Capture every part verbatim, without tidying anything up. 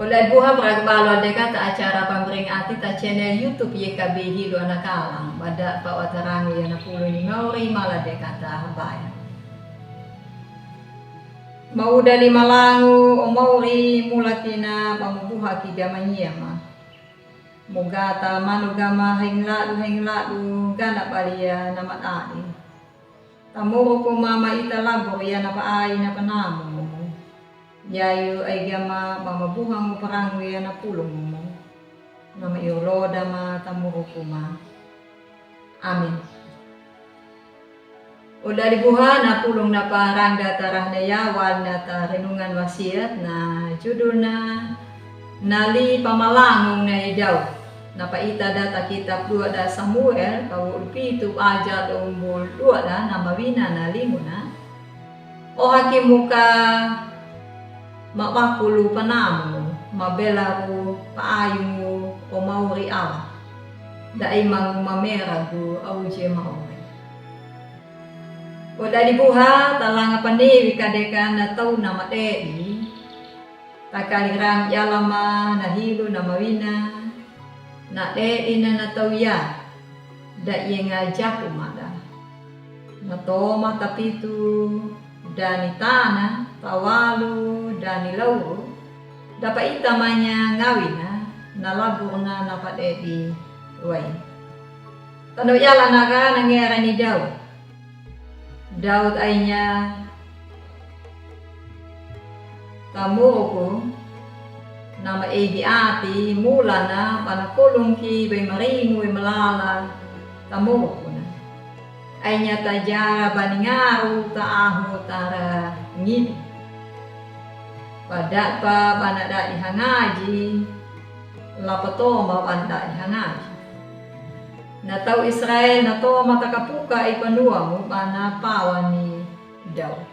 Odi buha, baraga balu, a de kata acara pamberingati ta channel YouTube Y K B Hilo Anakalang. Bada pa watarangu i ana pulung ni mauri mala de kata habaya. Mauda ni malangu o mauri mula kina mamubuha ki gama nyiama. Mugata manu gama haingladu haingladu gana balia na madadi. Tamuru kuma ma ita labur i ana paai na panamu. Yayu ai gama mamubuha ngu parangu i ana pulung. Nama ioloda ma tamuru kuma. Amin. Odi buha na pulung na parangga ta raha na ya wali na ta renungan wasiat na judul na Nali Pamalangu na i Daud. Na paita da ta kitab dua da Samuel, kawulu pitu, ayat umbul dua da na mawina na lima na. Oha ki muka mabakulu panamu, mabelaru paayungu o mauri Allah. Dai mangu mameragu auje mauri. Odi buha, talanga panewi kadeka na tau na madedi. Takali rang yalama na hilu na mawina. Na dedi na na tau ya. Da ienga jaku mada. Na toma tapitu, da ni tana, tawalu, da ni lauru, da paita manya ngawina, na laburna na padedi wai. Tano yala naga na ngera ni Daud. Daud ainya tamuruku, nama egi ati, mulana, bana kolong ki, bai maringu, bai malala, tamuruku na. Ainya tajara bani ngaru, ta ahu tara ngini. Bada pa bana dadi hangaji, lapa toma bana dadi hangaji. Na tau Israel na toma takapuka i panuamu bana pawa ni Daud.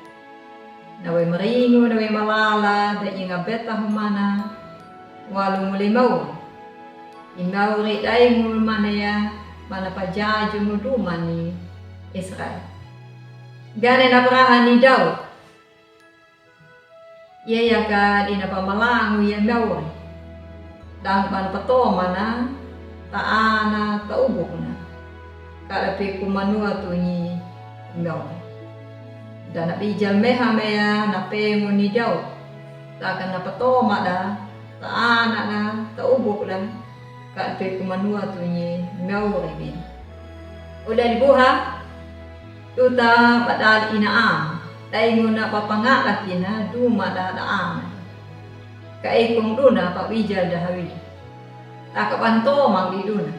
Na wai maringu, na wai malala, da ienga beta humana, walu nguli mauri. I mauri dai ngul mana ya, mana pajaju ngul duma ni Israel. Gane na braha ni Daud. Iye ya ka dina pamalangu ya mauri. Dang ban patoma na, ta ana, ta ubuk na. Kada pe kumanua tu ni mauri. Dana bijal meha meya na pengu ni Daud. Taka na patoma da, ta ana na, ta ubuk da. Kada pe kumanua tu ni mauri bin. Odi buha, duta badal ina am, dai nguna papangada kina duma da da am. Ka ikung duna pa bijal da hawi. Taka ban tomang di duna.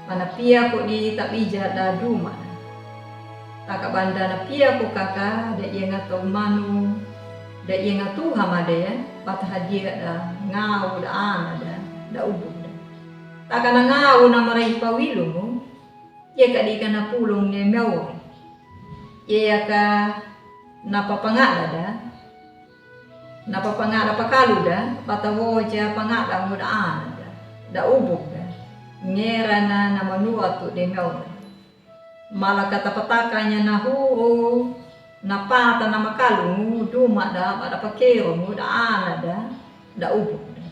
Mana pia ku di ta bijal da duma. Taka ban da na pia ku kaka, da ienga tau manu, da ienga tuha made, bata hadia da ngau da ana da, da ubuk da. Taka na ngau na marai pawilungu, iye ka dika na pulung ni mauri. Iye ya ka na papangada da, na papangada pakalu da, bata woja pangada ngu da ana da, da ubuk da. Ngera na na manua tu de mauri. Mala kata patakanya na huru, na pata na makalungu, duma da, bada pakerungu, da ana da, da ubuk da.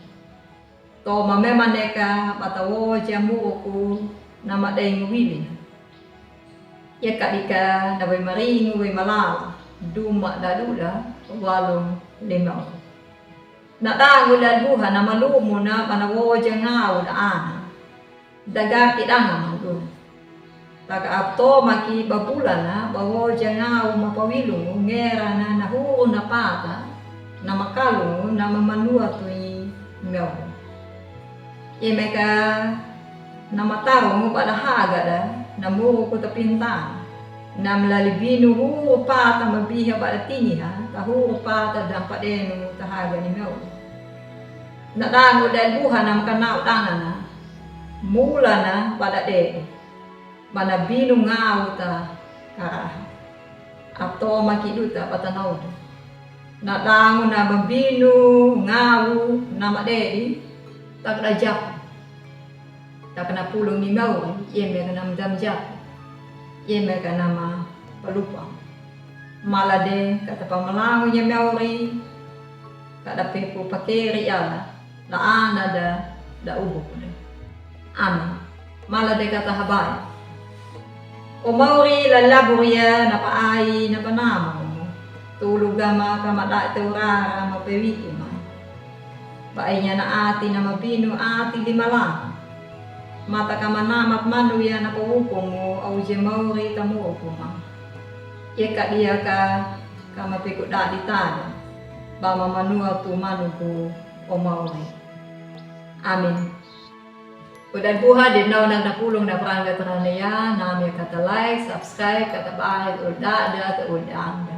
Toma mema neka, bata woja muruku, na madai ngu wili. Iye ka dika, na wai maringu, wai malala, duma da duda, walung limau. Na dangu da buha, na malumu na, bana woja ngau da ana. Daga ki danga manduna. Taka aptoma ki babula na, bawoja ngau mapawilungu, ngera na, na huru na pata, na makalungu, na mamanua tu i mauri. Iye meka na matarungu bada haga da, na muruku ta pinta. Na mlali binu huru pata mabiha bada tingiha, ta huru pata dampadenu ta haga ni mauri. Na dangu da buha na makanau danga na, mula na bada de. Mana binu ngau ta karaha. Atoma ki duta bata nauda. Na dangu na mabinu ngau na madedi, tak da japu. Tak na pulung ni mauri, iye meka na mdam japu. Iye meka na mapalupa. Mala de kata pamalangu ni mauri. Ka da peku pakere i Alla, da ana'da, da ubukda. Amen. Mala de kata habae. O mauri la labur ya na pa'ai na panama mo. Tulu gama ka madae teurara ma pewi'i mai. Bainya na ati na mabinu ati lima lama. Mata ka manamat manu ya na paupo mo au je mauri ta moko ma. Yeka dia ka ka mapeku dadi tada. Ba ma manua tu manu ku o mauri. Amen. Udan buha de nau na na pulung na pranga terane ya, na mi kata like, subscribe, kata bae, uda da, uda da.